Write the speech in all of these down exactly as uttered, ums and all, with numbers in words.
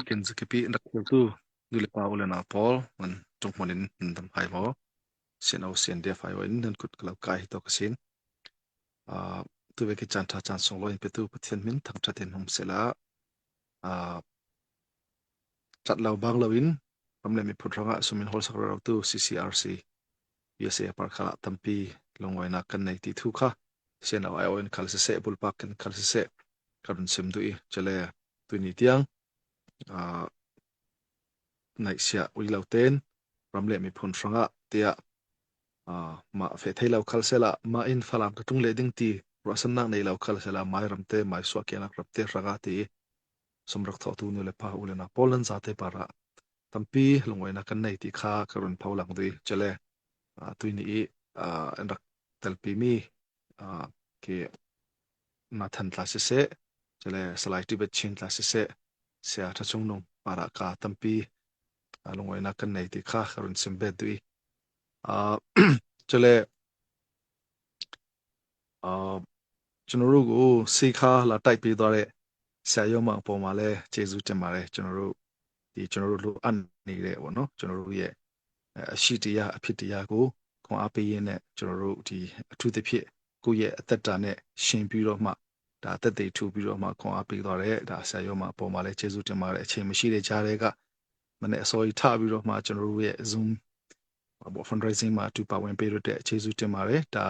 Ken zakipi nak tu, nu le pa u le nau pawl, man tung hmun in nan dam hai maw? Sian au sian dia fai wa in nan kut kalau kai hi to ka sin. Ah, tu ve ki chan tha chan sung lo in pe tu Pathian min thang tha tin hong sela. Ah, chat lau bang lo in, ram le miphun hrangah sumin hawlsak rau tu C C R C, U S A par khalah tampi lungawina kan nei ti thu kha. Sian au ai aw in khal sese, bulpak kan khal sese, ka run sim duh i, chale, tuni tiang, ah, naihsia ui lo ten, ram le miphun hrangah tia, ah, mah feh thei lo khal sela, mah in Falam ka tung le ding ti, ruahsan nak nei lo khal sela, mai ramte, mai suah kianak ramte hrangah ti, sumrak thawh tu nu le pa u le nau pawl nan zate para tampi lungawina kan nei ti kha ka run pho lang duh i, chale, ah, tuni i, ah, an rak telpi mi, ah, ki Nathan tla sese, chale Salai Tibet Chin tla sese, sia tha chung nung para ka tampi, ah, lungawina kan nei ti kha ka run sim bet duh i. Ah, chale, ah,ကျွန်တော်တို့ကို ဆေးခါလာတိုက်ပေးသွားတဲ့ ဆရာရောမအပေါ်မှာလည်း ကျေးဇူးတင်ပါတယ်။ ကျွန်တော်တို့ ဒီ ကျွန်တော်တို့ လိုအပ်နေတဲ့ ပေါ့နော်၊ ကျွန်တော်တို့ရဲ့ အဲ အရှိတရား အဖြစ်တရားကို ခွန်အားပေးရင်းနဲ့ ကျွန်တော်တို့ ဒီ အထူးသဖြင့် ကိုယ့်ရဲ့အသက်တာနဲ့ ယှဉ်ပြီးတော့မှ ဒါသက်သေထူပြီးတော့မှ ခွန်အားပေးသွားတယ်။ ဒါ ဆရာရောမအပေါ်မှာလည်း ကျေးဇူးတင်ပါတယ်။ အချိန်မရှိတဲ့ကြားထဲက မနက်အစောကြီးထပြီးတော့မှ ကျွန်တော်တို့ရဲ့ Zoom ဟိုပေါ့ fundraising မှာ အတူပါဝင်ပေးရတဲ့ ကျေးဇူးတင်ပါတယ်။ ဒါ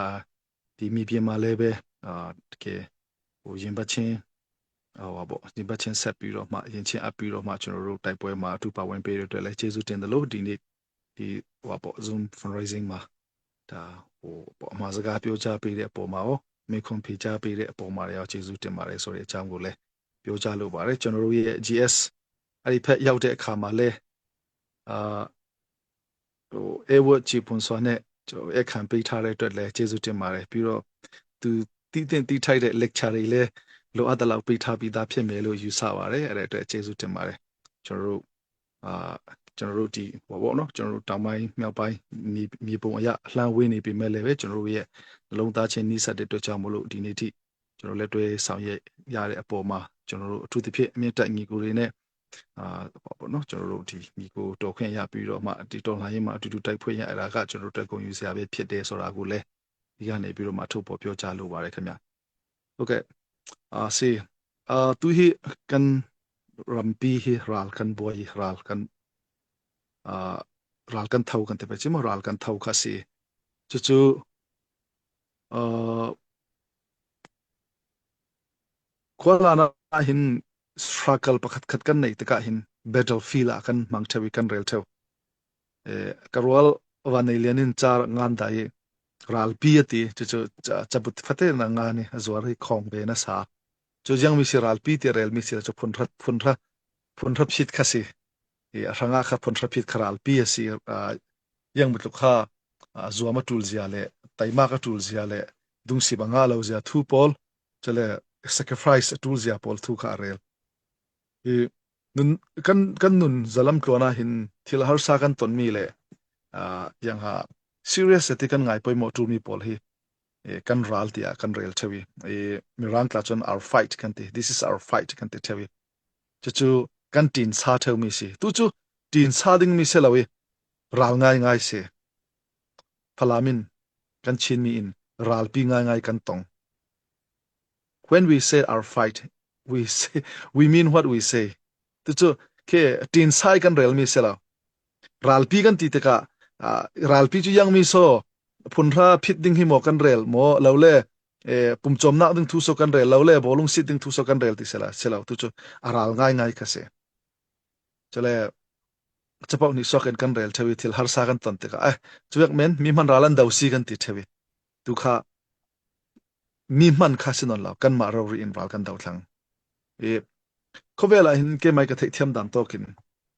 ဒီမြေပြင်မှာလည်းပဲ အာ တကယ် ဟို ရင်ပတ်ချင်း ဟိုပါပေါ့ ရင်ပတ်ချင်းဆက်ပြီးတော့မှ ရင်ချင်းအပ်ပြီးတော့မှ ကျွန်တော်တို့ တိုက်ပွဲမှာ အတူပါဝင်ပေးတဲ့အတွက်လည်း ကျေးဇူးတင်သလို ဒီနေ့ ဒီ ဟိုပါပေါ့ Zoom fundraising မှာ ဒါ ဟိုပေါ့ အမှာစကားပြောကြားပေးတဲ့အပေါ်မှာရော မေးခွန်းဖြေကြားပေးတဲ့အပေါ်မှာရော ကျေးဇူးတင်ပါတယ်ဆိုတဲ့အကြောင်းကိုလည်း ပြောကြားလိုပါတယ်။ ကျွန်တော်တို့ရဲ့ G S အဲ့ဒီဘက်ရောက်တဲ့အခါမှာလည်း အာ ဟို အဲဝတ် ချီးမွမ်းစွာနဲ့ ကျွန်တော် ဧည့်ခံပေးထားတဲ့အတွက်လည်း ကျေးဇူးတင်ပါတယ်။ ပြီးတော့ သူသိသင့်သိထိုက်တဲ့ lecture တွေလည်း လိုအပ်သလောက်ပေးထားပြီးသားဖြစ်မယ်လို့ ယူဆပါတယ်။ အဲ့ဒါအတွက် ကျေးဇူးတင်ပါတယ်။ ကျွန်တော်တို့ အာ ကျွန်တော်တို့ ဒီ ဟိုပေါ့နော်၊ ကျွန်တော်တို့ တောင်ပိုင်း၊ မြောက်ပိုင်း မြေ၊ မြေပုံအရ အလှမ်းဝေးနေပေမဲ့လည်းပဲ ကျွန်တော်တို့ရဲ့ နှလုံးသားချင်း နီးစပ်တဲ့အတွက်ကြောင့်မို့လို့ ဒီနေ့ထိ ကျွန်တော် လက်တွဲဆောင်ရွက်ရတဲ့အပေါ်မှာ ကျွန်တော်တို့ အထူးသဖြင့် အမြင့်တပ်ညီအကိုတွေနဲ့ အာ ဟိုပေါ့နော်၊ ကျွန်တော်တို့ ဒီ ညီအကို တော်ခွင့်ရပြီးတော့မှ ဒီ တော်လှန်ရေးမှာ အတူတူ တိုက်ခွင့်ရတာက ကျွန်တော်တို့အတွက် ဂုဏ်ယူစရာပဲ ဖြစ်တယ်ဆိုတာကိုလည်း ဒီကနေပြီးတော့မှ ထုတ်ဖော်ပြောကြားလိုပါတယ် ခင်ဗျာ။ ဟုတ်ကဲ့။ အာ စီ၊ အာ သူဟိ ကန် ရမ်ပီဟိ ရၢၼ်ႇ ကန် ဘွဲႇ ရၢၼ်ႇ ကန် အာ ရၢၼ်ႇ ကန် ထဝ်ႈ ကန် တပည့် ချီးမွမ်း ရၢၼ်ႇ ကန် ထဝ်ႈ ခါ စီ၊ ချူချူ အာ ခွါလၢနာဟိၼ် struggle ပခတ်ခတ် ကန် နေ တကဟိၼ် battlefield အ ကန် မၢင် ထဝ်ႈ ကန် ရႄႇ ထဝ်ႈ အဲ ကရွၢ် ဝၢၼ်ႈ ၼႆ လႅၼ် ၼိၼ် ၸႃႇ ငၢၼ်း တႆး ရၢၼ်ႇ ပီႇ ယႃႇ တီႇ ချူချူ ချႃႇ ချႃႇ ပုတ်ႉ ၽတ်ႉ တႄႉ ၼႃႇ ငၢၼ်း ၼႆ ဢၸူဝ်ႇ ရီႇ ၶွင်ႇ ပႄႇ ၼႃႇ သႃႇ ၸူဝ်ႇ ယင်း မီး သီႇ ရၢၼ်ႇ ပီႇ တီႇ ရႄႇ မီး သီႇ လႄႈ ၸူဝ်ႇ ၽုၼ်ႇ ၽုၼ်ႇ ၽုၼ်ႇ ၽိတ်း ၶႃႈ သီႇ ဢေႃႈ ဢရၢင်ႇ ဢႃႇ ၶႃႈ ၽုၼ်ႇ ၽိတ်း ၶႃႈ ရၢၼ်ႇ ပီႇ ယႃႇ သီႇ ဢႃႇ ယင်း မီး လုၵ်ႈ ၶႃႈ ဢႃႇ ၸူဝ်ႇ မႃး တူႇလ် ၸီႇယႃႇ လႄႈ တႆး မႃး ၵႃႈ တူႇလ် ၸီႇယႃႇ လႄႈ တုင်း သီႇ ပႃႇ ငႃး လဝ်ႈ ၸီႇယႃႇ ထူး ပေႃး ၸႃႇ လႄႈ သႅၵ်ႉၶရီႇ တူၺ်းစရာ ပေႃးထူး ၶႃႈ ရႄႇ ဢေႈ ၼုၼ်ႈ ၵၼ် ၵၼ်ၼုၼ်ႈ ၸႃႇလမ်ႇ တူဝ်ၼႃႈႁိၼ် ထီႇလႃႇႁႃႇရသႃႇ ၵၼ်တွၼ်ႈမီးလႄႈ ဢႃႇ ယင်းႁႃႉ သီႇရီႇယႅတ်ႉသ် တီႈၵၼ်ငၢႆႈ ပွႆးမူဝ်း တူႈမီး ပေႃးႁိုဝ် ဢေႈ ၵၼ်ရၢႆး တီႈဢႃႇ ၵၼ်ရႄႇ ထႅဝ်ႈ ဢေႈ မီးရၢင်း တႃႇၸွၼ်ႇ ဢႃႇ ၾၢႆႉ ၵၼ်တီႈ this is our fight ၵၼ်တီႈ ထႅဝ်ႈ ဢေႈ ၸူဝ်ႈၸူဝ်ႈ ၵၼ်တိၼ်သႃႇ ထႅဝ်ႈ မီးသေ တူၺ်းၸူဝ်ႈ တိၼ်သႃႇ တိၼ်မီးသေလႄႈ ဢေႈ ရၢႆးငၢႆႈငၢႆႈသေ ဖလႃႇမိၼ်ႇ ၵၼ်ၶျိၼ်းမီးဢိၼ်ႇ ရၢႆးပီႇငၢႆႈငၢႆႈ ၵၼ်တွင်း When we say our fight, we say, we mean what we say. တူၺ်းၸူဝ်ႈ ၶႄႈ တိၼ်သႃႇ ၵၼ်ရႄႇ မီးသေလႄႈ ရၢႆးပီႇ ၵၼ်တီႈတၵႃႇ ဢႃႇ ရၢႆး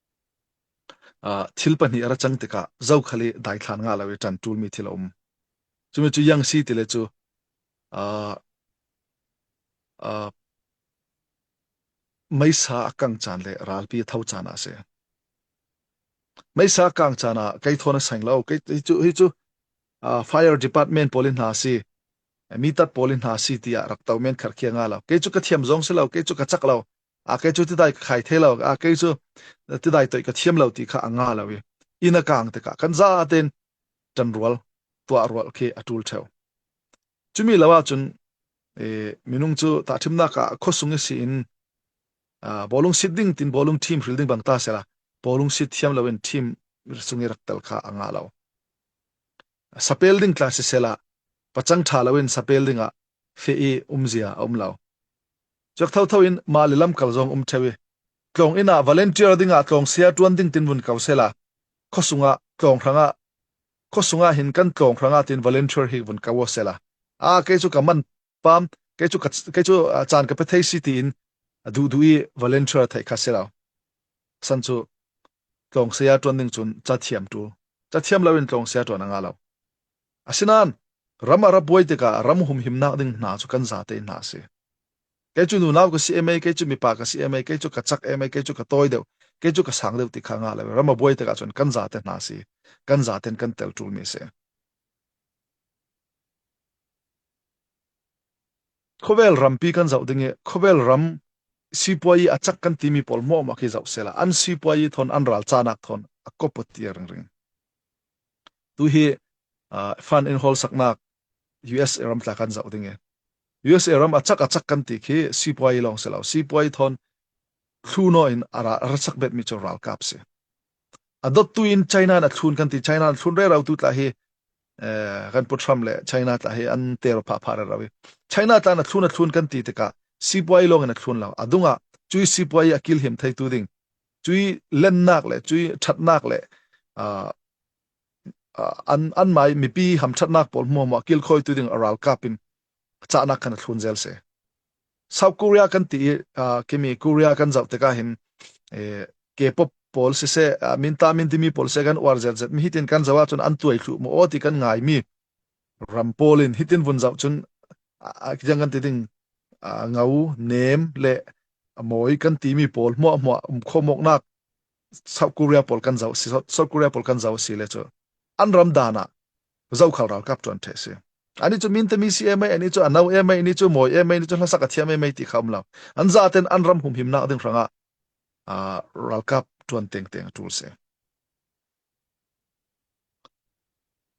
ပီႇ ၸူဝ်ႈယင်း မီးသေ ၽုၼ်ႇၽြႃး ၽိတ်း တိင်ႇ ႁိမ်းႁေႃႇ ၵၼ်ရႄႇ မေႃ လဝ်ႈလႄႈ ဢေႈ ပုမ်ႇၸွမ်ၼၵ်း တိင်ႇ ထူးသေ ၵၼ်ရႄႇ လဝ်ႈလႄႈ ပေႃးလူင်းသိတ်ႉ တိင်ႇ ထူးသေ ၵၼ်ရႄႇ တီႈသေလႄႈ သေလႄႈ တူၺ်းၸူဝ်ႈ ဢႃႇ ရၢႆးငၢႆႈငၢႆႈ ၶႃႈသေ ၸႃႇလႄႈ ၸပေႃး ၼီႈသွၵ်ႈၵၼ် ၵၼ်ရႄႇ ထႅဝ်ႈ ထီႇလႃႇႁႃႇရသႃႇ ၵၼ်တွၼ်ႈ တီႈၵႃႈ ဢေႈ ၸူဝ်ႈယၢၵ်ႈမႅၼ်ႈ မီးမၼ်း ရႃႇလၼ်ႇ တဝ်ႇသီႇ ၵၼ်တီႈ ထႅဝ်ႈ တူၺ်းၶႃႈ မီးမၼ်း ၶႃႈ သဵၼ်ႈၼွၼ်းလႄႈ ၵၼ်မႃး ရဝ်ႈရီႈ ဢိၼ်ႇ ရၢႆး ၵၼ်တဝ်ႇထႅင်ႈ ဢေႈ ၶေႃႈဝႄႈလႃႇ ႁိၼ် ၵႄႈမႆႈ ၵႃႈထႅင်ႈ ထႅမ်တၢၼ်ႇ တေႃႇၶိုၼ်း ဢႃႇ ထီႇလ်ပၼီႇ ဢရၸၢင်ႇ တီႈၵႃႈ ၸဝ်ႈၶႃႈလႄႈ တႆးထၢၼ်ႇငႃႇလႄႈ ဝႆႉတၢၼ်ႇ တူၼ်ႈမီး ထီႇလႃႇဢုမ်ႇ ၸူဝ်ႈမီး ၸူဝ်ႈယင်းသီႇ တီႈလႄႈ ၸူဝ်ႈ ဢႃႇ ဢႃႇ မႆႈသႃႇ ဢၵၢင်ႇၸၢၼ်ႇလႄႈ ရႃႇလ်ပီႇ ထဝ်ႈၸၢၼ်ႇ ဢႃႇသေ မႆႈသႃႇ ဢၵၢင်ႇၸၢၼ်ႇ ဢႃႇ ၵႆႉထူဝ်းၼႃႈသႅင်ႇလဝ်ႈ ၵႆႉ ႁိုဝ်ၸူဝ်ႈ ႁိုဝ်ၸူဝ်ႈ ဢႃႇ fire department ပေႃႈလဵင်ႉၼႃႇသီႇ မီးတပ်ႉပေႃႈလဵင်ႉၼႃႇသီႇ တီႈဢႃႇ ရၵ်ႉတဝ်ႈမႅၼ်ႈ ၶႃႈ ၶႄႈငႃႇလဝ်ႈ ၵႆႉၸူဝ်ႈ ၵႃႈထႅမ်ၸွင်ႇသေလဝ်ႈ ၵႆႉၸူဝ်ႈ ၵႃႈၸၵ်းလဝ်ႈ A, kei cu tidai ka khai thei lo, a, kei cu tidai toih ka thiam lo ti kha a nga lo i, inn a kang tikah kan zaten ṭanrual, tuahrual khi a ṭul ṭheu. Cumi lo ahcun, eh, minung cu tahṭhimnak ah khuasung ihsin, ah, bawlung sit ding tin bawlung ṭhim hril ding bang ta sehla, bawlung sit thiam loin ṭhim sung i rak tel kha a ngah lo. Sapel ding tla sisehla, pacang ṭha loin sapel dingah feh i umzia a um lo. Cuak thotho in mah le lamkal zong um ṭheu i, tlawng inn ah volunteer dingah tlawng saya ṭuan ding tin vun ko sehla, khuasungah tlawng hrangah, khuasungah hin kan tlawng hrangah tin volunteer hi vun ko aw sehla, a, kei cu ka man pam, kei cu ka, kei cu, ah, caan ka pe thei si tiin a duhduh i volunteer theih kha si lo. San cu tlawng saya ṭuan ding cun cathiam ṭul. Cathiam loin tlawng saya ṭuan a ngah lo. Asinain ram a ra buai tikah ram humhimnak ding hna cu kan zate hna a si. Kei cu nunau ka si e mei, kei cu mipa ka si e mei, kei cu ka cak e mei, kei cu ka tawi deuh, kei cu ka sang deuh ti kha ngah lo. Ram a buai tikah cun kan zate hna a si. Kan zaten kan tel ṭulmi a si. Khuavel rampi kan zoh ding i, khuavel ram sipuai i a cak kan timi pawl hmuahhmuah khi zoh sehla, an sipuai i thawn an ral cahnak thawn a kop a tiar ringring. Tu hi, ah, fund in hawlsaknak U S A ram tla kan zoh ding i, U S A ram a cak a cak kan ti khi sipuai i lawng si lo, sipuai i thawn thlun aw in a ra, a ra sak betmi cu ralkap si. A dottu in China in a thlun kan ti, China in a thlun rero tu tla hi, eh, kan Pu Trump le China tla hi an tero phah phah rero i, China tla in a thlun, a thlun kan ti tikah sipuai lawng in a thlun lo. A dungah cui sipuai a kilhim theitu ding, cui lennak le cui ṭhatnak le, ah, ah, an, anmai mipi hamṭhatnak pawl hmuahhmuah kilkhawitu ding a ralkap in cahnak khan a thlun zel si. South Korea kan ti i, ah, kimi Korea kan zoh tikah hin, eh, K-pop pawl siseh, ah, minta min timi pawl siseh kan uar zetzet mi hitin kan zoh ahcun an tuai thluh maw aw ti kan ngaimi ram pawl in hitin vun zoh cun, ah, ah, ziang kan ti ding, ah, ngo, nem le mawi kan timi pawl hmuahhmuah um khawmawknak South Korea pawl kan zoh si, South Korea pawl kan zoh si le cu an ram dan ah zokhal ralkap ṭuan ṭheh si. Anih cu min timi si e mei, anih cu a no e mei, anih cu mawi e mei, anih cu hlasak a thiam e mei ti kha um lo. An zaten an ram humhimnak ding hrangah, aa, ralkap ṭuan tengteng a ṭul si.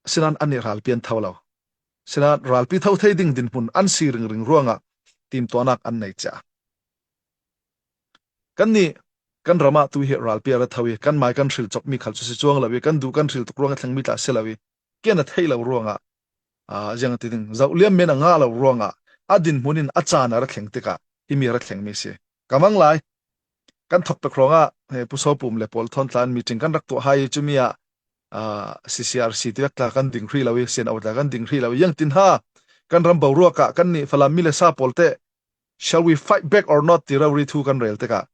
Sinain annih ralpi an tho lo. Sinain ralpi tho thei ding dinhmun an si ringring ruangah timtuahnak an nei cia. Kannih kan ram ah tu hi ralpi a ra tho i, kan mai kan hril cawkmi khal cu si cuang lo i, kan duh kan hril tuk ruang i thlengmi tla si lo i, kian a theih lo ruangah, aa, ziang a ti ding, zoh liam men a ngah lo ruangah a dinhmun in a caan a ra thleng tikah himi a ra thlengmi si. Ka mang lai, kan thawk pek hrawngah, he, Pu Sopum le pawl thawn tla in meeting kan rak tuah hai i, cumi ah, aa, C C R C ti vek tla kan ding hrih lo i, C N O tla kan ding hrih lo i, ziang tin ha, kan ram boruak ah kannih Falam mi le sa pawl te, "Shall we fight back or not?" ti rori thu kan rel tikah,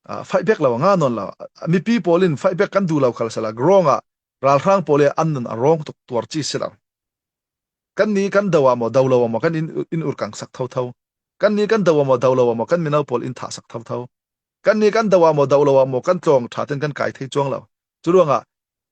ah, fight back lo a ngah nawn lo. Mipi pawl in fight back kan duh lo khal sala, grawng ah ralhrang pawl i an nun a rawng tuk tuar ci si lo. Kannih kan do ah maw, do lo ah maw, kan in, in urkang sak thotho. Kannih kan do ah maw, do lo ah maw, kan mino pawl in thah sak thotho. Kannih kan do ah maw, do lo ah maw, kan tlawng ṭha ten kan kai thei cuang lo. Curuangah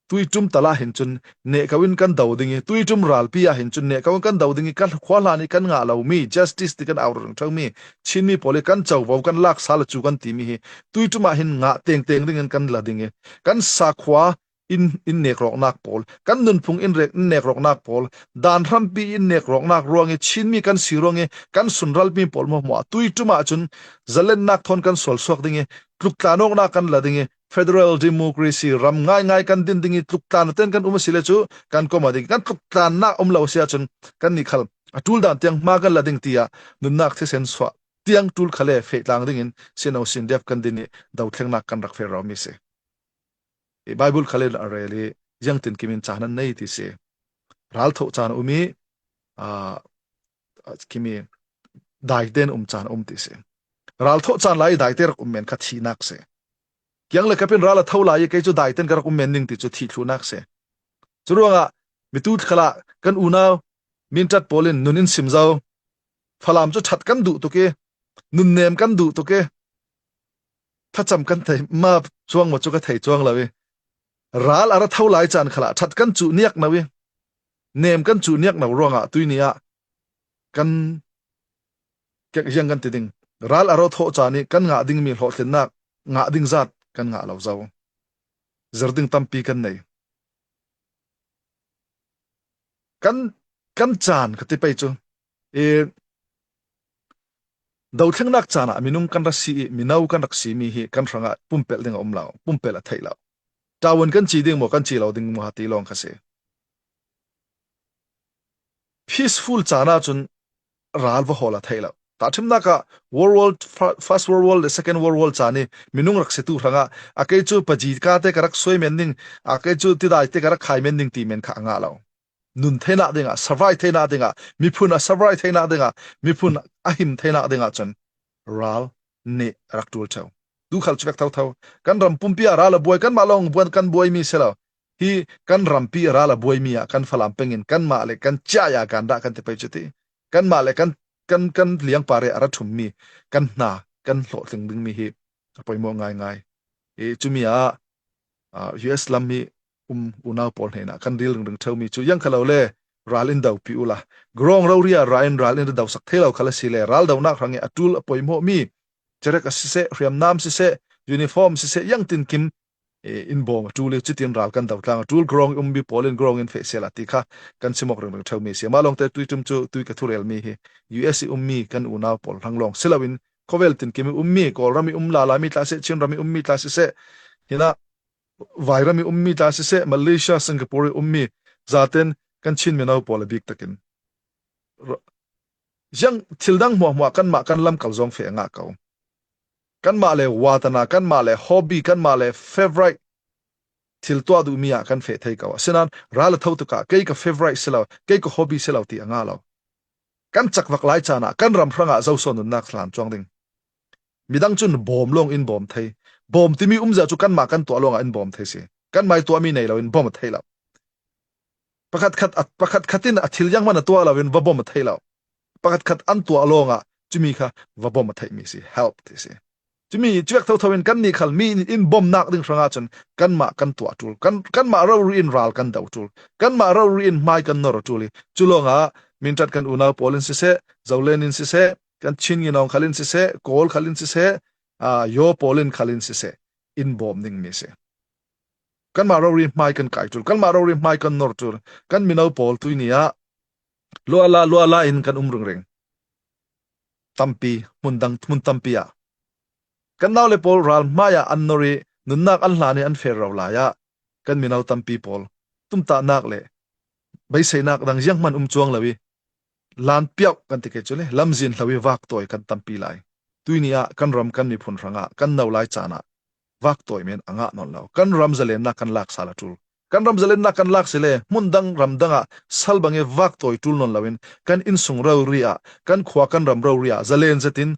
tuiṭum tal ah hin cun nehko in kan do ding i, tuiṭum ralpi ah hin cun nehko in kan do ding i, kan khua hlan i kan ngah lomi justice ti kan au rero ṭheumi Chinmi pawl i kan covo kan lak sal a cu kan timi hi tuiṭum ah hin ngah tengteng ding in kan la ding i, kan sakhua in, in nek rawknak pawl, kan nunphung in rek, in nek rawknak pawl, dan hrampi in nek rawknak ruang i Chinmi kan si ruang i kan sunralmi pawl hmuahhmuah tuiṭum ah cun zalennak thawn kan sualsuak ding i, tluktlan awknak kan la ding i, federal democracy ram ngaingai kan din ding i, tluktlan ten kan um a si le cu kan kom a ding. Kan tluktlannak um lo a si ahcun kannih khal a ṭul dan tiang hma kan la ding tiah nunnak thisen suah tiang ṭul khal le feh tlang ding in C N O C N D F kan din i, dothlengnak kan rak feh romi si. I Bible khal in a rel i, ziangtin kimin caan an nei ti si. Ral thawh caan a um i, aa, kimi daiten um caan a um ti si. Ral thawh caan lai i daite rak um men kha thihnak si. Kiang le kap in ral a tho lai i kei cu daiten ka rak um men ning ti cu thih thluhnak si. Curuangah mitu khalah kan unau Minṭat pawl in nun in sim zo. Falam cu ṭhat kan duh tuk i, nunnem kan duh tuk i, thlacam kan thei, ma cuang maw cu ka thei cuang lo i, ral a ra tho lai caan khalah ṭhat kan cuh niak no i, nem kan cuh niak no ruangah tuini ah kan, ziang kan ti ding, Ral a ro thawh caan ih kan ngah dingmi hlawhtlinnak ngah ding zat kan ngah lo zo. Zir ding tampi kan nei. Kan, kan caan ka ti pei cu, i, dothlengnak caan ah minung kan rak si ih mino kan rak simi hi kan hrangah pumpelh ding a um lo, pumpelh a theih lo. Ṭaun kan ci ding maw, kan ci lo ding maw ha ti lawng kha si. Peaceful caan ahcun ral va hawl a theih lo. Tahṭhimnak ah World War, Fa-, First World War le Second World War caan ih minung rak situ hrangah a kei cu paji kate ka rak suai men ding, a kei cu tidai te ka rak khai men ding ti men kha a ngah lo. Nun theinak dingah, survive theinak dingah, miphun a survive theinak dingah, miphun a him theinak dingah cun ral nih a rak ṭul ṭheu. Tu khal cu vek thotho. Kan ram pumpi ah ral a buai, kanmah lawng buan kan buaimi si lo. Hi kan rampi ral a buaimi ah kan Falam peng in kanmah le kan ciai a kan dah kan ti pei cu ti. Kanmah le kan, kan, kan liangpar ih a ra ṭhummi kan hna kan hlawhtling dingmi hi a poimawh ngaingai. I cumi ah, aa, U S lam hi um unau pawl hnenah kan ril ringring ṭheumi cu ziang kha lo le ral in dopi uhla. Grawng rori ah ra in ral in ra dosak thei lo khal a si le ral donak hrang ih a ṭul a poimawhmi cerek a siseh, hriamnam siseh, uniform siseh, ziangtinkim eh, in bawm a ṭul ih, cutin ral kan do tlang a ṭul, grawng ih ummi pawl in grawng in feh sehla ti kha kan simawk ringring ṭheumi a si. Amah lawngte tuiṭum cu tui ka thurelmi hi U S ih ummi kan unau pawl hrang lawng si loin, khawvel tinkim ih ummi, Kawlram ih um lala mi tla siseh, Chinram ih ummi tla siseh, hinah Vairam ih ummi tla siseh, Malaysia, Singapore ih ummi zaten kan Chin mino pawl a bik takin ra-, ziang thil dang hmuahhmuah kanmah kan lamkal zong feh a ngah ko. Kanmah le watana, kanmah le hobby, kanmah le favorite thil tuah duhmi ah kan feh thei ko. Asinain ral a tho tikah kei ka favorite si lo, kei ka hobby si lo ti a ngah lo. Kan cakvak lai caan ah kan ram hrangah zoso nunnak hlan cuang ding. Midang cun bawm lawng in bawm thei. Bawm timi umzia cu kanmah kan tuah lawngah in bawm thei si. Kanmah ih tuahmi nei lo in bawm a thei lo. Pakhatkhat, a, pakhatkhat in a thil zianghman a tuah lo in va bawm a thei lo. Pakhatkhat an tuah lawngah cumi kha va bawm a theihmi si, help ti si. Cumi cu vek thotho in kannih khal mi in, in bawmnak ding hrangah cun kanmah kan tuah ṭul, kan, kanmah rori in ral kan do ṭul, kanmah rori in hmai kan nor ṭul ih, cu lawngah Minṭat kan unau pawl in siseh, Zolen in siseh, kan Chin nginawng khal in siseh, Kawl khal in siseh, aa, Yaw pawl in khal in siseh, in bawm dingmi si. Kanmah rori hmai kan kai ṭul, kanmah rori hmai kan nor ṭul, kan mino pawl tuini ah luahla, luahla in kan um ringring. Tampi, hmun dang, hmun tampi ah. Kan naule pawl ral hmai ah an nor ih nunnak an hlan ih an fer ro lai ah kan mino tampi pawl tumtahnak le beiseinak dang zianghman um cuang lo ih, lan piauh kan ti ke cu le, lamzin hlo ih vak tawi kan tampi lai. Tuini ah kan ram kan miphun hrangah kan no lai caan ah vak tawi men a ngah nawn lo. Kan ram zalennak kan lak sal a ṭul. Kan ram zalennak kan lak si le hmun dang ram dang ah sal bang ih vak tawi ṭul nawn loin kan innsung rori ah, kan khua kan ram rori ah zalen zetin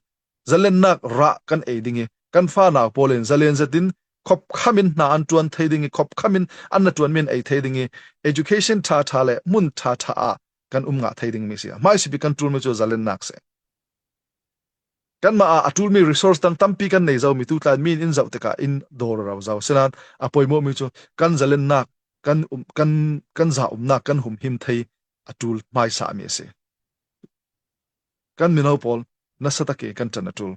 zalennak rah kan ei ding ih, kan fanau pawl in zalen zetin khopkham in hna an ṭuan thei ding ih, khopkham in an na ṭuanmi an ei thei ding ih, education ṭha ṭha le hmun ṭha ṭha ah kan um ngah thei dingmi si. Hmaisabik kan ṭulmi cu zalennak si. Kanmah ah a ṭulmi resource dang tampi kan nei zomi tu tla in mi in in zoh tikah in dawr a ro zo. Sinain a poimawhmi cu kan zalennak, kan um, kan, kan za umnak, kan humhim thei a ṭul hmaisami a si. Kan mino pawl nasa tak ih kan ṭan a ṭul.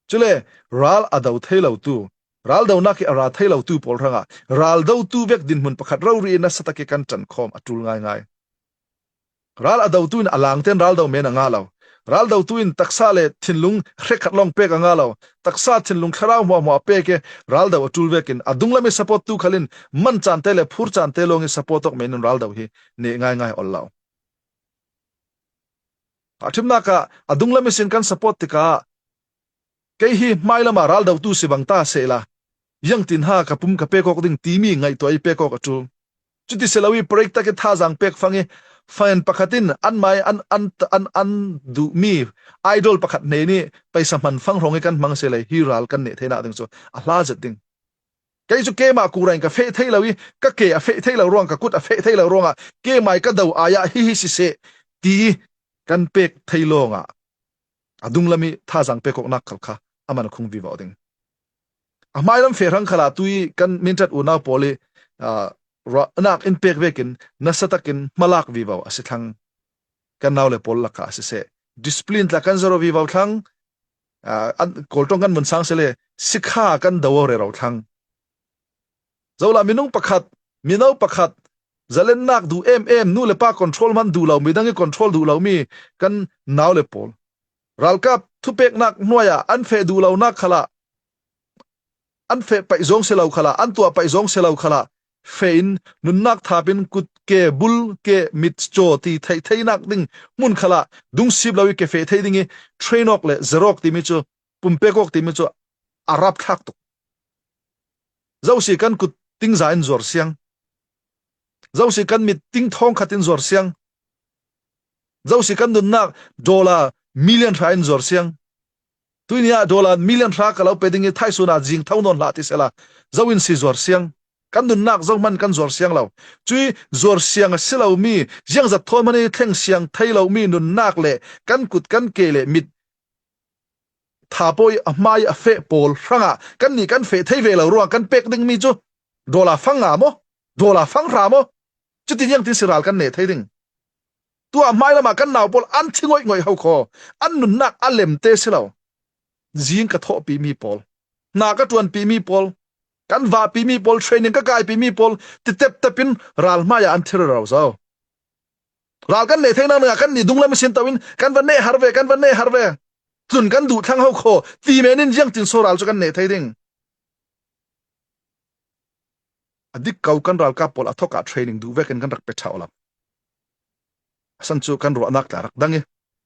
Cule ral a do thei lotu, ral donak ih a ra thei lotu pawl hrangah ral dotu vek dinhmun pakhat rori ih nasa tak ih kan ṭan khawm a ṭul ngaingai. Ral a dotu in a langte in ral do men a ngah lo. Ral dotu in taksa le thinlung hrekkhat lawng pek a ngah lo. Taksa thinlung thlarau hmuahhmuah a pek ih ral do a ṭul vekin a dunglam ih support tu khal in man caan te le phur caan te lawng ih support awk men in ral do hi neh ngaingai ol lo. A ṭhimnak ah a dunglam ihsin kan support tikah kei hi hmailam ah ral dotu si bang ta sehla, ziangtin ha ka pum ka pek awk ding timi ngaihtuah ih pek awk a ṭul. Cuti si lo ih break tak ih thazaang pek fang ih fan pakhat in anmai an, an, an, an duhmi idol pakhat hnen ih paisa hman fang hrawng ih kan hmang si le hi ral kan neh theinak ding cu a hla zet ding. Kei cu keimah kura in ka feh thei lo ih ka ke a feh thei lo ruang, ka kut a feh thei lo ruangah keimah ih ka do ai ah hihi siseh ti ih kan pek thei lawngah a dunglam ih thazaang pek awknak khal kha a man a khung vivo ding. A hmailam feh hrang khalah tu ih kan Minṭat unau pawl ih, aa, ruahnak in pek vekin nasa takin hmalak vivo a si thlang. Kan naule pawl lakah a siseh, discipline tla kan zero vivo thlang. ah, an, Kawl ṭawng kan vun sang sele, sikha kan do aw rero thlang. Zola minung pakhat, mino pakhat, zalennak duh em em, nu le pa control hman duh lo, midang i control duh lo mi kan nau le pawl. Ralkap thupeknak hnuaiah an feh duh lonak khalah, an feh paih zawng si lo khalah, an tuah paih zawng si lo khalah, feh in nunnak thapin kut ke, bul ke, mit caw ti theih theinak ding hmun khalah, dungsip lo i ke feh thei ding i, train awk le zerawk timi cu, pumpek awk timi cu a rap thlak tuk. Zosi kan kut tingza in zuar siang. Zosi kan mit ting thawng khat in zuar siang. Zosi kan nunnak dollar million hra in zuar siang. Tuini ah dollar million hra ka lo pe ding i thaisun ah zing tho nawn hlah ti sela, zo in si zuar siang. Kan nunnak zo hman kan zuar siang lo. Cui zuar siang a si lo mi, ziangzat thawn hman i thleng siang thei lo mi nunnak le kan kut kan ke le mit thapawi a hmai a feh pawl hrangah kannih kan feh thei ve lo ruang kan pek dingmi cu dollar fang nga maw? Dollar fang hra maw? Cuti ziangtin si ral kan neh thei ding? Tuah hmai lamah kan nau pawl an thi ngoih ngoih ho khaw, an nunnak a lemte si lo. Zing ka thawhpimi pawl, hna ka ṭuanpimi pawl, kan vahpimi pawl, training ka kaipimi pawl, ti teptepin ral hmaiah an thi rero zo. Ral kan neh theinak dingah kannih dunglam ihsin to in kan va neh har ve, kan va neh har ve. Tlun kan duh thlang ho khaw, ti men in ziangtin so ral cu kan neh thei ding? A dik ko kan ralkap pawl a thawkah training duh vekin kan rak pe ṭha aw lo. A san cu kan ruahnak tla rak dang i,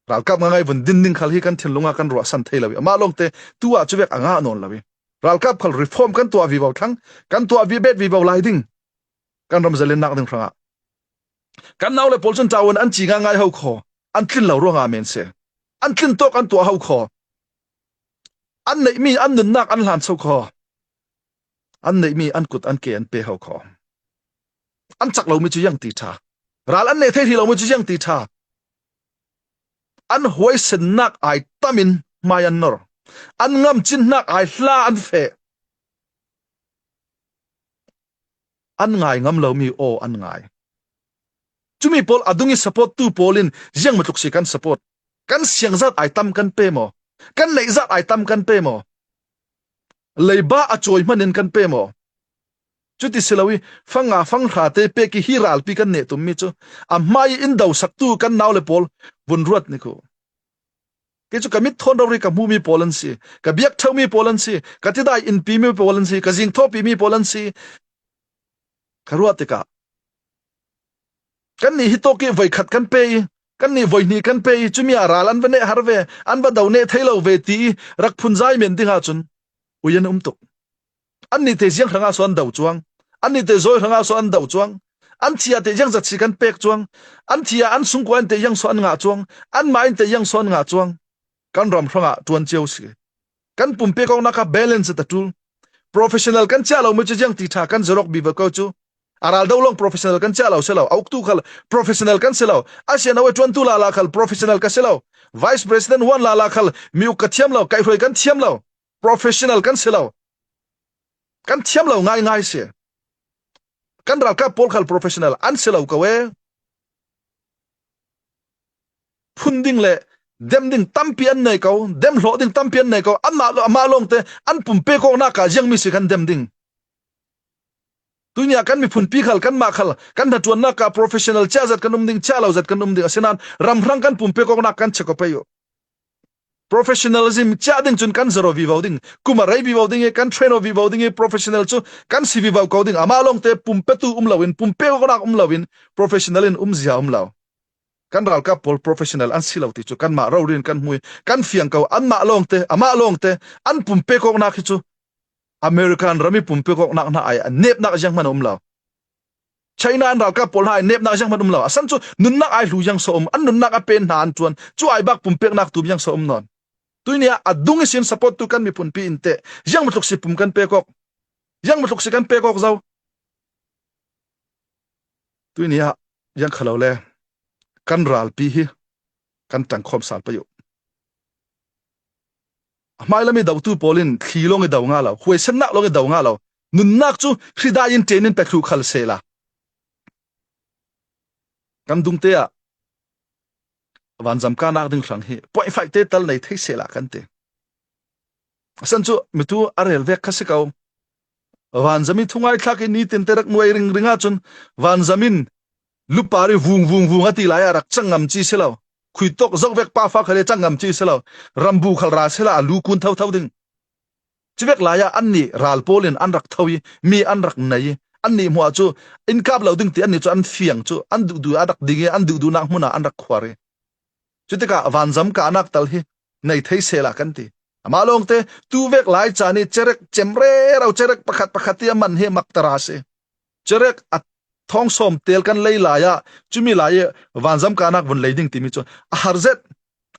ralkap ngaingai vun din ding khal hi kan thinlung ah kan ruahsan thei lo i, amah lawngte tu ah cuvek a ngah nawn lo i, ralkap khal reform kan tuah vivo thlang, kan tuah vi bet vivo lai ding. Kan ram zalennak ding hrangah kan nau le pawl cun tawan an ci ngaingai ho khaw, an tlin lo ruangah men si. An tlin tawk an tuah ho khaw. An neihmi an nunnak an hlan so khaw. An neihmi an kut an ke an pe ho khaw. An cak lomi cu ziang ti ṭha. Ral an neh thei hrih lomi cu ziang ti ṭha. An huaisennak ai tamin hmai an nor. An ngamcinnak ai hla an feh. An ngai ngam lomi aw an ngai. Cumi pawl a dung i support tu pawl in ziang matluk si kan support. Kan siangzat ai tam kan pe maw? Kan neihzat ai tam kan pe maw? Leiba a cawi hman in kan pe maw? Cuti si lo i, fang nga fang hra te pek i hi ralpi kan neh tummi cu a hmai in dosaktu kan nau le pawl vun ruat ni khu. Kei cu ka mit thawn rori ka hmumi pawl an si, ka biak ṭheumi pawl an si, ka tidai inpimi pawl an si, ka zing thawhpimi pawl an si. Ka ruah tikah kannih hi tawk i voikhat kan pe i, kannih voihnih kan pe i, cumi ah ral an va neh har ve, an va do neh thei lo ve ti i rak phunzai men ding ahcun ui an um tuk. Annih te ziang hrangah so an do cuang, annih te zawi hrangah so an do cuang, an thi ah te ziangzat si kan pek cuang, an thi ah an sungkua in te ziang so an ngah cuang, anmah in te ziang so an ngah cuang. Kan ram hrangah ṭuan cio si. Kan pumpek awknak kha balance a ṭul. Professional kan chiah lomi cu ziang ti ṭha kan zirok bivo ko cu. A ral do lawng professional kan chiah lo si lo, a uktu khal professional kan si lo, a sian a ṭuantu lala khal professional ka si lo, vice president one lala khal mi uk ka thiam lo, kaihhruai kan thiam lo, professional kan si lo. Kan thiam lo ngaingai si. Kan ralkap pawl khal professional an si lo ko e. Phun ding le dem ding tampi an nei ko, dem hlawh ding tampi an nei ko, amah, amah lawngte an pumpek awknak ah ziangmi si kan dem ding. Tuini ah kan miphunpi khal, kanmah khal, kan hnaṭuannak ah professional chiah zat kan um ding, chiah lo zat kan um ding, asinain ram hrang kan pumpek awknak kan check aw pei uh. Professionalism chiah ding cun kan zero vivo ding, kum a rei vivo ding i, kan train aw vivo ding i, professional cu kan si vivo ko ding. Amah lawngte pumpetu um loin, pumpek awknak um loin, professional in um zia um lo. Kan ralkap pawl professional an si lo ti cu kanmah rori in kan hmu i, kan fiang ko, anmah lawngte, amah lawngte, an pumpek awknak hi cu American ram i pumpek awknak hna ai a nepnak zianghman a um lo. China an ralkap pawl hna ai nepnak zianghman um lo. A san cu nunnak ai hlu ziang so um, an nunnak a pen hna an ṭuan. Cu ai bak pumpeknak tum ziang so um nawn. Tuini ah a dung ihsin support tu kan miphunpi in teh ziang matluk si pum kan pek awk. Ziang matluk si kan pek awk zo. Tuini ah ziang kha lo le kan ralpi hi kan ṭangkhawm sal pei uh. A hmailam i dotu pawl in thli lawng i do nga lo, huaisennak lawng i do nga lo. Nunnak cu hridai in ṭen in pe thluh khal sehla, kan dungte ah vanzam kahnak ding hrang hi point five te tal nei thei sehla kan ti. A san chu mitu a rel vek kha si ko. Vanzam i thungai thlak i nitin te rak nuai ringring a chun vanzam in lupar i vung vung vung a ti lai a rak chang ngam chi si lo. Khuitawk zok vek pa fa khale chang ngam chi si lo. Rambu khal ra si la a lu kun tho tho ding. Chuvek lai-ah annih ral pawl in an rak tho i, mi an rak nei i, annih hmuah chu in kap lo ding ti annih chu an fiang chu, an duhduh a rak ding i, an duhduhnak hmunah an rak khuar i. Cutikah vanzam kahnak tal hi nei thei sela kan ti. Amah lawngte, tuvek lai caan i cerek cem rero, cerek pakhat pakhat i a man hi maktar a si. Cerek a thawng sawm tel kan lei lai-ah, cumi lai i vanzam kahnak vun lei ding timi cu a har zet.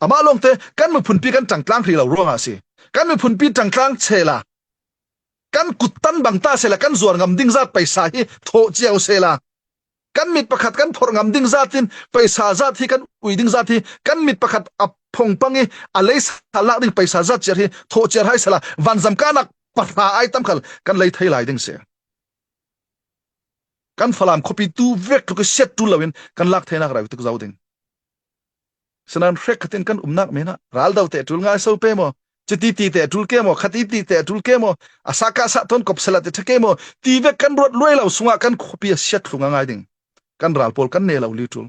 Amah lawngte kan miphunpi kan ṭangtlang hrih lo ruangah a si. Kan miphunpi ṭangtlang sela, kan kuttan bang ta sela, kan zuar ngam ding zat paisa hi thawh cio sela, kan mit pakhat kan phorh ngam ding zat in paisa zat hi, kan ui ding zat hi, kan mit pakhat a phongpang i a lei salnak ding paisa zat ciar hi thawh ciar hai sela, vanzam kahnak pahra ai tam khal kan lei thei lai ding si. Kan Falam khuapi tu vek tluk i siat ṭul loin kan lak theinak rau tuk zo ding. Sinan hrekkhat in kan umnak menah ral do teh ṭul ngai so pe maw? Citi ti teh ṭul ke maw? Khati ti teh ṭul ke maw? A sa ka sa ton kop sela te ṭha ke maw? Ti vek kan ruat luai lo sungah kan khuapi a siat tlung a ngai ding. Kan ral pawl kan neh lo li ṭul.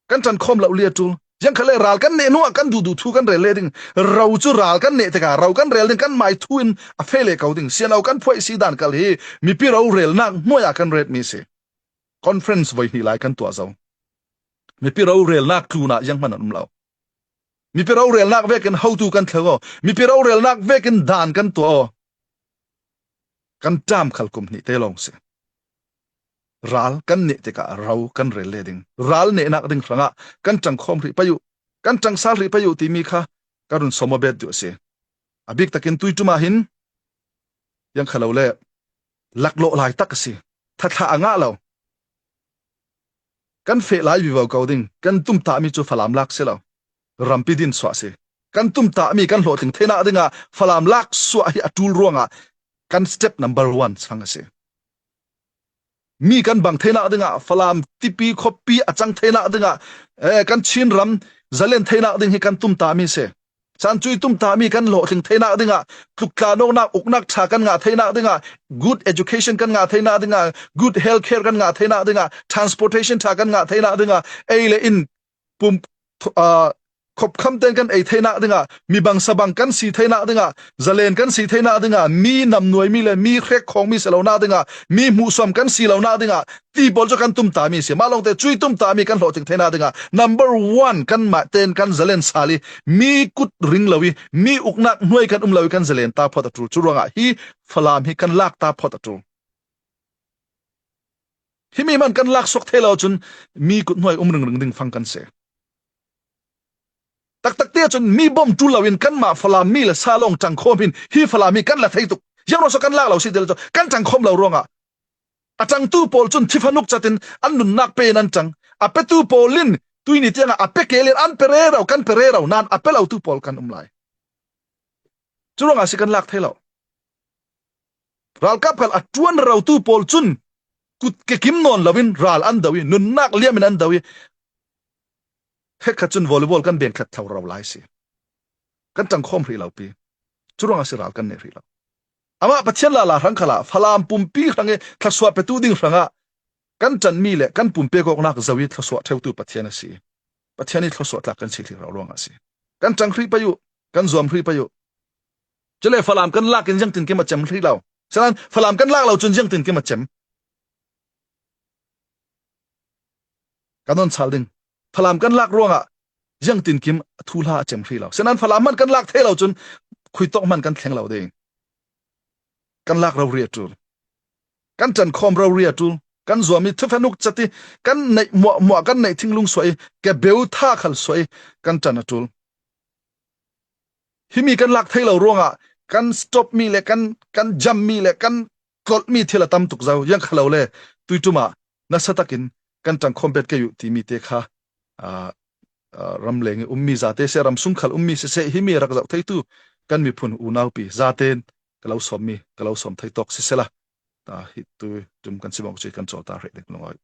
Kan ṭankhawm lo li a ṭul. Ziang khale ral kan neh hnuah kan duhduh thu kan rel le ding. Ro cu ral kan neh tikah ro kan rel ding, kan mai thu in a feh le ko ding. Siano kan phuaih si dan kal hi mipi ro relnak hnuai ah kan retmi si. Conference voi hnih lai kan tuah zo. Mipi ro relnak tlunah zianghman an um lo. Mipi ro relnak vekin hotu kan thleng aw. Mipi ro relnak vekin dan kan tuah aw. Kan ṭam khal kum hnih te lawng si. Ral kan neh tikah ro kan rel le ding. Ral nehnak ding hrangah kan ṭangkhawm hrih pei uh, kan ṭangsal hrih pei uh timi kha ka run sawm aw bet duh a si. A bik takin tuiṭum ah hin ziang kha lo le laklawh lai tak a si. Thathlah a ngah lo. Kan feh lai vivo ko ding, kan tumtahmi cu Falam lak si lo. Rampi din suah si. Kan tumtahmi kan hlawhtling theinak dingah Falam lak suah hi a ṭul ruangah kan step number one sang a si. Mi kan bang theinak dingah, Falam tipi khuapi a cang theinak dingah, eh, kan Chin ram zalen theinak ding hi kan tumtahmi si. San cui tumtahmi kan hlawhtling theinak dingah, tluktlak nawknak, uknak ṭha kan ngah theinak dingah, good education kan ngah theinak dingah, good health care kan ngah theinak dingah, transportation ṭha kan ngah theinak dingah, ei le in pum, aa, khopkham ten kan ei theinak dingah, mi bangsa bang kan si theinak dingah, zalen kan si theinak dingah, mi namnuaimi le mi hrek khawngmi si lonak dingah, mi hmuhsuam kan si lonak dingah, ti pawl cu kan tumtahmi si. Mah lawngte cui tumtahmi kan hlawhtling theinak dingah number one kanmah ten kan zalen sal i, mi kut ring lo i, mi uknak hnuai kan um lo i, kan zalen ta phawt a ṭul. Cu ruangah hi Falam hi kan lak ta phawt a ṭul. Himi hman kan lak suak thei lo cun mi kut hnuai um ringring ding fang kan si. Taktak te cun mi bawm ṭul loin kanmah Falam mi le sa lawng ṭangkhawm hin hi Falam hi kan la thei tuk. Ziang ruang so kan lak lo si ti lo cu kan ṭangkhawm lo ruangah a ṭangtu pawl cun thifanuk catin an nunnak pe in an ṭang. A petu pawl in tuini tiangah a pe keel in an pe rero, kan pe rero nain a pe lotu pawl kan um lai. Cu ruangah si kan lak thei lo. Ralkap khal a ṭuan rerotu pawl cun kut kekim nawn loin ral an do i, nunnak liam in an do i, hrekkhat cun volleyball kan bengthlat thlo ro lai si. Kan ṭangkhawm hrih lo pi. Cu ruangah si ral kan neh hrih lo. Amah Pathian lala hrang khalah Falam pumpi hrang i thluasuah petu ding hrangah kan ṭanmi le kan pumpek awknak zo i thluasuah ṭheutu Pathian a si. Pathian i thluasuah tlak kan si hrih ro ruangah a si. Kan ṭang hrih pei uh, kan zuam hrih pei uh. Cule Falam kan lak in ziangtinkim a cem hrih lo. Sinan Falam kan lak lo cun ziangtinkim a cem. Kan on sal ding. Falam kan lak ruangah ziangtinkim thuhla a cem hrih lo. Sinan Falam hman kan lak thei lo cun khuitawk hman kan thleng lo ding. Kan lak rori a ṭul. Kan ṭankhawm rori a ṭul. Kan zuam i thufenuk cat i kan neih muahmuah, kan neih thinglung suah i kebeu tha khal suah i kan ṭan a ṭul. Himi kan lak thei lo ruangah kan stop mi le kan, kan jam mi le kan tlolh mi thil a tam tuk zo. Ziang kha lo le tuiṭum ah nasa takin kan ṭangkhawm bet kei uh timi te kha, aa, aa, ramleng i ummi zate seh, ramsung khal ummi siseh, himi rak zoh theitu kan miphun unaupi zaten ka lo sawmmi, ka lo sawm thei tawk sisela, aa, hi tuiṭum kan si bawk cu kan cawlta hreh ding lungawi.